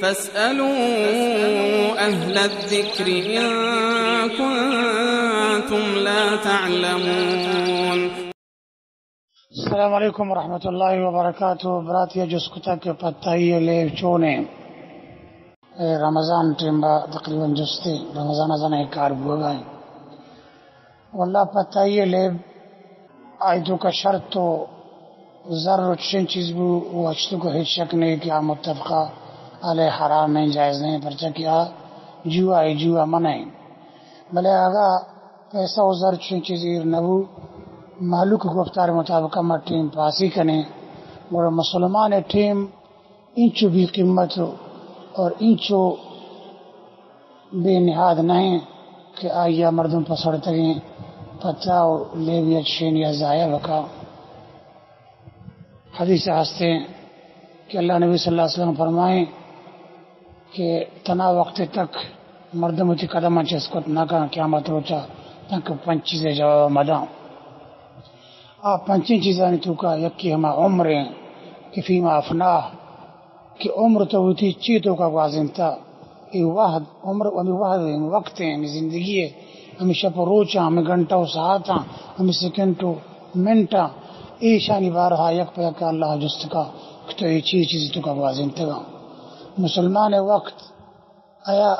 فاسألوا أهل الذكر إن كنتم لا تعلمون. السلام علیکم ورحمۃ اللہ وبرکاتہ۔ براتی ءَ جست کتگ کہ پتائی ءِ لیب چون ایں؟ اے رمضان ٹیم با تقریباً جستے، رمضان ءَ زاناں اے کار بوگا ایں۔ واللہ پتائی ءِ لیب، آئی توکا شرط و زر و چشیں چیز بو، و اچ توکا ہچ شک نہیں کہ آ متفقہ علیہ حرام ایں، جائز نہیں، پرچا کہ آ جوا ایں، جوا منع ایں۔ بلے اگا پیسہ و زر چشیں چیز ایر نبو، مہلوک گفتار مطابق ما ٹیم پاسی کنیں، گڑا مسلمان ٹیم انچو بے قیمت و اور انچو بے نہاد نہ ایں کہ آئی ءَ مردم پہ سڑتگیں پتا و لیبی ءَ چشینی ءَ ضائع بکا۔ حدیث ءَ ہستیں کہ اللہ نبی صلی اللہ علیہ وسلم فرمائیں کہ تنا وقت تک مردم وتی قدماں چست کت نہ کن قیامت روچا، تنکہ پنچ چیزے جواب مداں۔ آ پنچیں چیزانی توکا یکے ہما عمر ایں کہ فیما افناہ، کہ عمر تو وتی چی توکا گوازینتا۔ اے وہد، عمر، ہمے وہد ایں، وقت ایں، ہمے زندگی ایں، ہمے شپ و روچاں، ہمے گھنٹہ و ساعتاں، ہمے سیکنڈ و منٹاں، ایشانی بارہا یک پہ یک اللہ جست کا کہ تو اے چی چیزی توکا گوازینتگا۔ مسلمان وقت آیا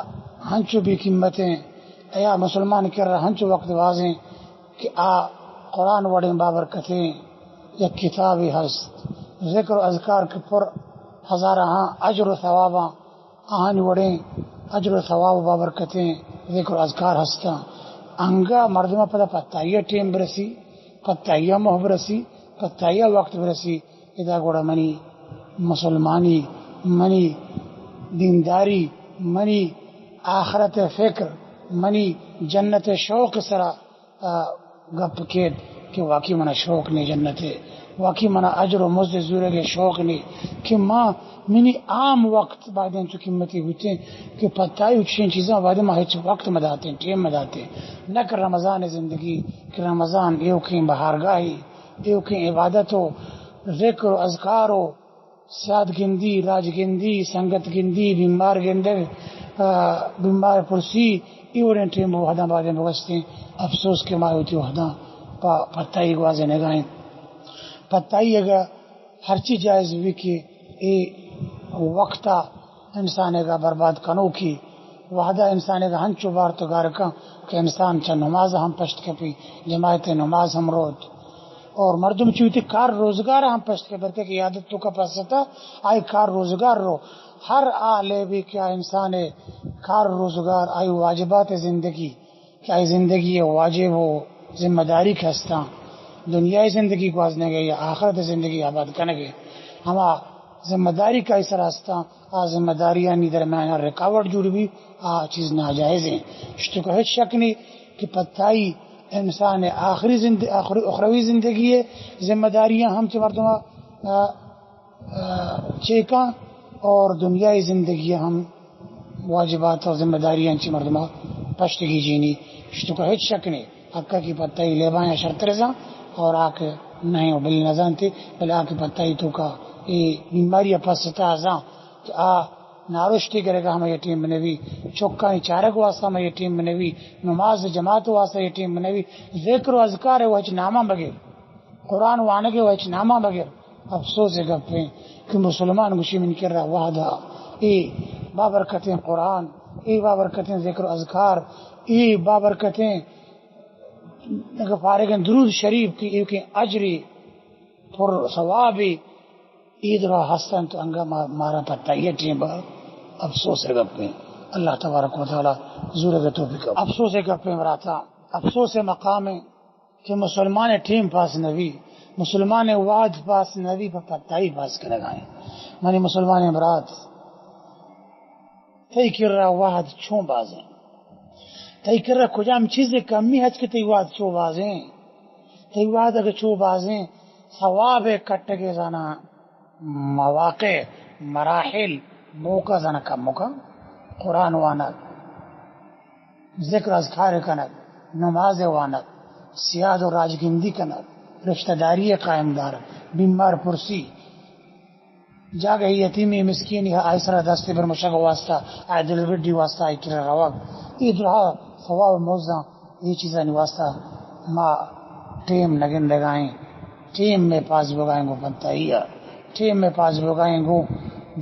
ہنچو بے قیمتیں، آیا مسلمان کرا ہنچو وقت بازیں کہ آ قرآن وڑیں بابرکتیں یک کتابے ہست، ذکر و اذکار کہ پر ہزارہاں اجر و ثواباں، آہانی وڑیں اجر و ثواب و بابرکتیں ذکر و اذکار ہستاں۔ انگا مردماں پدا پتائی ٹیم برسی، پتائی موہ برسی، پتائی وقت برسی، ادا گڑا منی مسلمانی، منی دینداری، منی آخرت فکر، منی جنت شوق سرا، آ، گپ کیت کہ واقعی منا شوق نی جنت، واقعی منا اجر و مزد زورگ شوق نی کہ ما منی عام وقت بعدیں چو قیمتی بوتیں کہ پتائی و چشیں چیزاں بعد ما ہچ وقت مداتیں، ٹیم مداتیں۔ نہ کہ رمضان زندگی کہ رمضان ایوکیں بہارگاہی، ایوکیں عبادت و ذکر و اذکار و سیاد گندی، راج گندی، سنگت گندی، بیمار گندگ، آ، بیمار پرسی، اے وڑیں ٹیم وہداں بازیں بگوستیں۔ افسوس کہ ما وتی وہداں پہ پتائی گوازینگا ایں۔ پتائی اگہ ہرچی جائز بی کہ اے وقتا انسان اگہ برباد کنوکی وہدہ انسان ءَ ہنچو بارت و گار کن کہ انسان چہ نماز ہم پشت کپی، جماعت نماز ہم روت، اور مردم چہ وتی کار روزگار ہم پشت کپی، بلکہ کہ عادت توکا پستا آئی کار روزگار رو۔ ہر آ لیبی کہ آ انسان کار روزگار، آئی واجبات زندگی، کہ آئی زندگی واجب و ذمہ داری کہ ہستاں، دنیای زندگی گوازنگے یا آخرت زندگی آباد کنگے، ہما ذمہ داری کہ آئی سر ہستاں، آ ذمہ داریانی درمیان رکاوٹ جوڑ بی، آ چیز ناجائز ایں۔ اشتو کہ ہچ شک نی کہ پتائی انسان آخری زند-، آخری اخروی زندگی ذمہ داریاں ہم چہ مردم، آ، آ، چیکاں اور دنیای زندگی ہم واجبات اور ذمہ داریاں چہ مردم پشت گیجینی۔ اشتو کہ ہچ شک نی۔ حقا کہ پتائی لیباں یا شرتر زان اور آ کہ نہیں و بل نزانتے، بلے آ کہ پتائی توکا اے بیماری پستا زان کہ آ نارشتے گرگا ہم اے ٹیم بنوی، چکانی چارگ واسطہ ہم اے ٹیم بنوی، نماز جماعت واسطہ اے ٹیم بنوی، ذکر و اذکار و ہچ نامہ بگیر، قرآن وانگ و ہچ نامہ بگیر۔ افسوس گپیں کہ مسلمان گوشی من کرا وہدا اے بابرکتیں قرآن، اے بابرکتیں ذکر و اذکار، اے بابرکتیں اگہ فارغیں درود شریف کہ ایوکیں اجری پر ثوابی اے درا ہستن تو انگا ما-، مارا پتہ یہ ٹیم با افسوس گپیں۔ اللہ تبارک و تعالی زورگ توفیق۔ افسوس گپیں براتا، افسوس مقامیں کہ مسلمان ٹیم پاس نبی، مسلمان وعد پاس نبی، پہ پتائی پاس کنگائیں۔ منی مسلمان برات، تئی کرا وہد چون بازیں؟ تئی کرا کجام چیزے کمی ہست کہ تئی وہد چو بازیں؟ تئی وہد اگہ چو بازیں، ثواب کٹگے زانا مواقع، مراحل، موقع زانا کم مکن۔ قرآن وانگ، ذکر اذکار کنگ، نماز وانگ، سیاد و راجگندی کنگ، رشتہ داری قائم دارگ، بیمار پرسی، جاگہ یتیمی مسکینی آئی سرا دست برمشگ واسطہ، آئی دلبڈی واسطہ، آئی کرا روگ، اے درہا ثواب مزداں، اے چیزانی واسطہ ما ٹیم نہ گندگائیں، ٹیم میں پاس بوگائیں گوں پتائی ءَ، ٹیم میں پاس بوگائیں گوں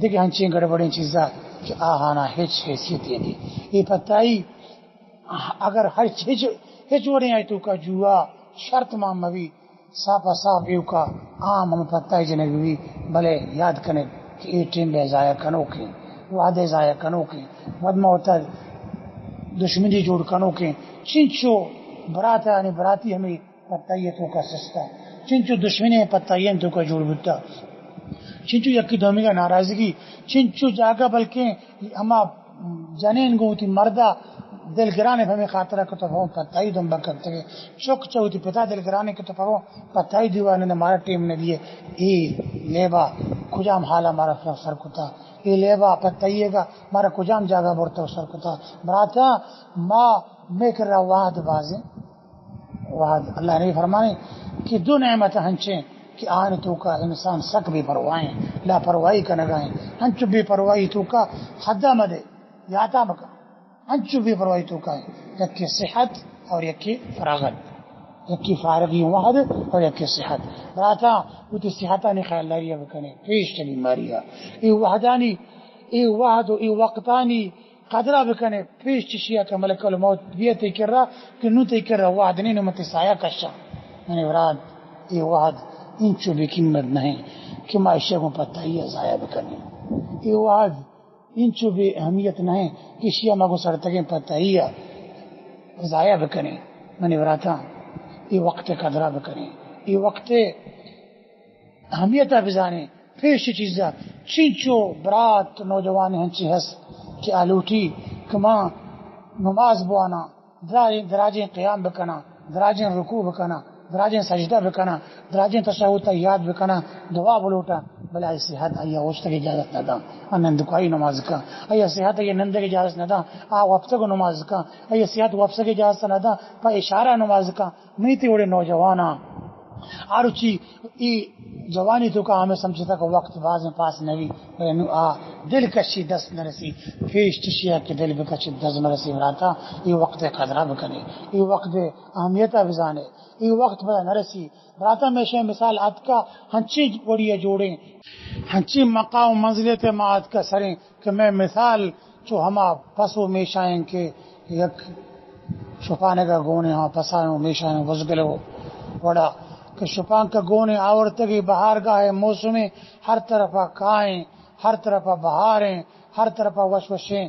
دگہ ہنچیں گڑبڑیں چیزا کہ آہانا ہچ حیثیت نہیں۔ اے پتائی اگر ہچ، ہچ، ہچ وڑیں آئی توکا جوا شرط مان مبی، صاف ءَ صاف ایوکا عام ہم پتائی جنگ بی، بلے یاد کنے کہ اے ٹیم بے ضائع کنوکیں، وعدے ضائع کنوکیں، ود موتر دشمنی جوڑ کنوکیں، چنچو براتانی براتی ہمیں پتائی توکا سستا، چنچو دشمنی پتائی توکا جوڑ بوتا، چنچو یکی دومی کا ناراضگی، چنچو جاگہ بلکیں ہما جنین گوں وتی مردا دلگرانے پہ ہمے خاطرا کہ تو پہ پتائی دمبا کپتگے۔ چک چہ وتی پتا دلگرانے کہ تو پہ پتائی دیوانے، نہ مارا ٹیم نہ دیے۔ اے لیبا کجام حالا مارا سر کتا؟ اے لیبا پتائیگا مارا کجام جاگہ برتا سر کتا؟ براتا، ما میکرا وعد بازیں۔ وہد اللہ نے فرمانے کہ دو نعمت ہنچیں کہ آن توکا انسان سک بے پرواہیں، لاپرواہی کنگائیں۔ ہنچو بے پرواہی توکا حدا مدے، یاتا مکن۔ ہنچو بے پرواہی توکا ہیں، یکی صحت اور یکی فراغت، یکی فارغی وہد اور یکی صحت۔ براتا، وتی صحتانی خیال داری بکنے، پیش چلی ماریا۔ اے وہدانی، اے وہد و اے وقتانی قدرا بکنے، پیش چشیا کہ ملک الموت بیئے تئی کرا، کہ نوں تئی کرا وہد نیں، نوں من تئی سایہ کشاں۔ منی برات، اے وہد انچو بے قیمت نہیں کہ ما اشیا گوں پتائی ضائع بکنیں۔ اے وہد انچو بے اہمیت نہیں کہ اشیا ما گوں سرتگیں پتائی ضائع بکنیں۔ منی براتاں، اے وقت قدرا بکنیں، اے وقت اہمیت ءَ بزانیں۔ پیش چیز ءَ چنچو برات نوجوان ہنچی ہست کہ آ لوٹی کہ ما نماز بواناں، دراجیں، دراجیں قیام بکناں، دراجیں رکوع بکناں، دراجیں سجدہ بکناں، دراجیں تشہد تحیات بکناں، دعا بلوٹاں، بلے آئی صحت آئی اوشتگ اجازت نہ داں، آ نندکائی نماز کن، آئی صحت آئی نندگ اجازت نہ داں، آ وپسگ نماز کن، آئی صحت وپسگ اجازت نہ داں، پہ اشارہ نماز کن۔ منی تئی وڑیں نوجواناں، آ روچی ای جوانی توکا ہمے سمجھتا کہ وقت بازیں پاس نبی، بلے نوں آ دلکشی دست نرسی۔ پیش چشیا کہ دل بکشی دست نرسی، براتا، ای وقت قدرا بکنے، ای وقت اہمیتا بزانے، ای وقت پدا نرسی۔ براتا، ہمیشہ مثال آتکا ہنچیں وڑیا جوڑیں، ہنچیں مقام و منزلے تے ما آتکا سریں کہ مئے مثال چو ہما پس و میشاں کہ یک شپانک ءَ گون ایں، ہما پساں و میشاں بزگل و وڑا کہ شپانک ءَ گون ایں، آورتگی بہارگاہ ءِ موسم ایں، ہر طرف ءَ کائیں، ہر طرف ءَ بہار ایں، ہر طرف ءَ وش وشیں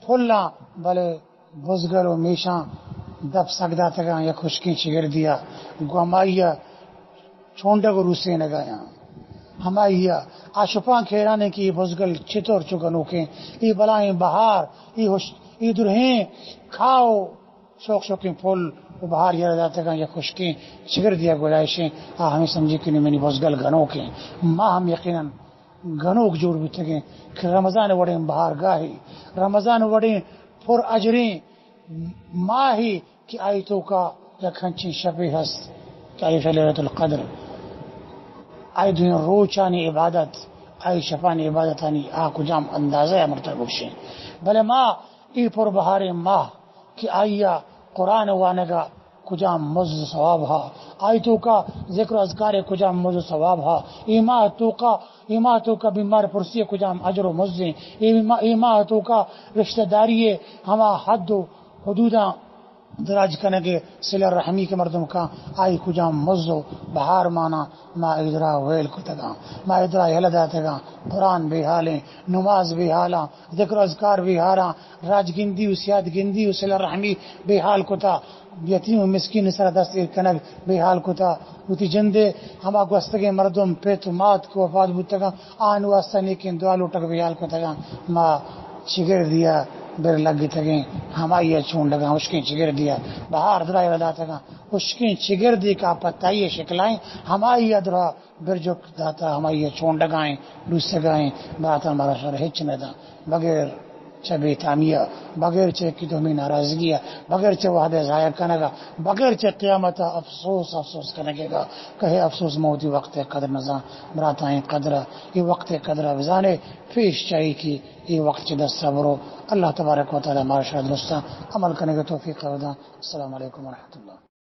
پھلاں، بلے بزگل و میشاں دپ سک داتگاں یک ہشکیں چگردیا، گوں ہمائی ءَ چونڈگ و روسینگ ءَ آں۔ ہمائی ءَ آ شپانک حیران ایں کہ اے بزگل چتور چو گنوکیں، اے بلائیں بہار، اے ہش-، اے درہیں کاہ و شوک شوکیں پھل و بہار یلہ داتگاں، یک ہشکیں چگردیا گلائشیں۔ آ ہمے سمجھی کہ نی منی بزگل گنوکیں۔ ما ہم یقیناً گنوک جوڑ بوتگیں کہ رمضان وڑیں بہارگاہے، رمضان وڑیں پر اجریں ماہے کہ آئی توکا یک ہنچیں شپے ہست کہ آئی لیلۃ القدر، آئی دوئیں روچانی عبادت، آئی شپانی عبادتانی آ کجام اندازہ ءَ مرتبہ بکشیں۔ بلے ما اے پر بہاریں ماہ کہ آئی ءَ قرآن وانگ ءَ کجام مزد ثواب ہا، آئی توکا ذکر و اذکار ءِ کجام مزد ثواب ہا، اے ماہ توکا، اے ماہ توکا بیمار پرسی ءِ کجام اجر و مزد ایں، اے ماہ، اے ماہ توکا رشتہ داری ءِ ہما حد و حدوداں دراج کنگ ءِ صلہ رحمی کہ مردم کاں، آئی کجام مزد و بہار ماناں۔ ما ادرا ویل کتگاں، ما ادرا یلہ داتگاں، قرآن بے حالیں، نماز بے حالاں، ذکر و اذکار بے حالاں، راج گندی و سیاد گندی و صلہ رحمی بے حال کتا، یتیم و مسکین سرا دست ایر کنگ بے حال کتا، وتی جندے ہما گوستگیں مردم، پت و مات کہ وفات بوتگاں، آہانی واسطہ نیکیں دعا لوٹگ بے حال کتگاں۔ ما چگردیا بر لگتگیں، ہمائی ءَ چونڈگاں، ہشکیں چگردیا بہار درا یلہ داتگاں۔ ہشکیں چگردے کہ آ پتائی ءِ شکلائیں، ہمائی ءَ درا برجک داتا، ہمائی ءَ چونڈگائیں، لوسگائیں، براتاں مارا شر ہچ نہ داں۔ بغیر چہ بے تامی ءَ، بغیر چہ یکے دومی ناراضگی ءَ، بغیر چہ وہد ءِ ضائع کنگ ءَ، بغیر چہ قیامت ءَ افسوس، افسوس کنگ ءَ کہ ہے افسوس، ما وتی وقت ءِ قدر نہ زان۔ براتاں، اے قدر ءَ، اے وقت ءِ قدر ءَ بزانے، پیش چہ اے کہ اے وقت چہ دست ءَ برو۔ اللہ تبارک و تعالی مارا شما درستاں عمل کنگ ءِ توفیق ءَ بداں۔ السلام علیکم ورحمۃ اللہ۔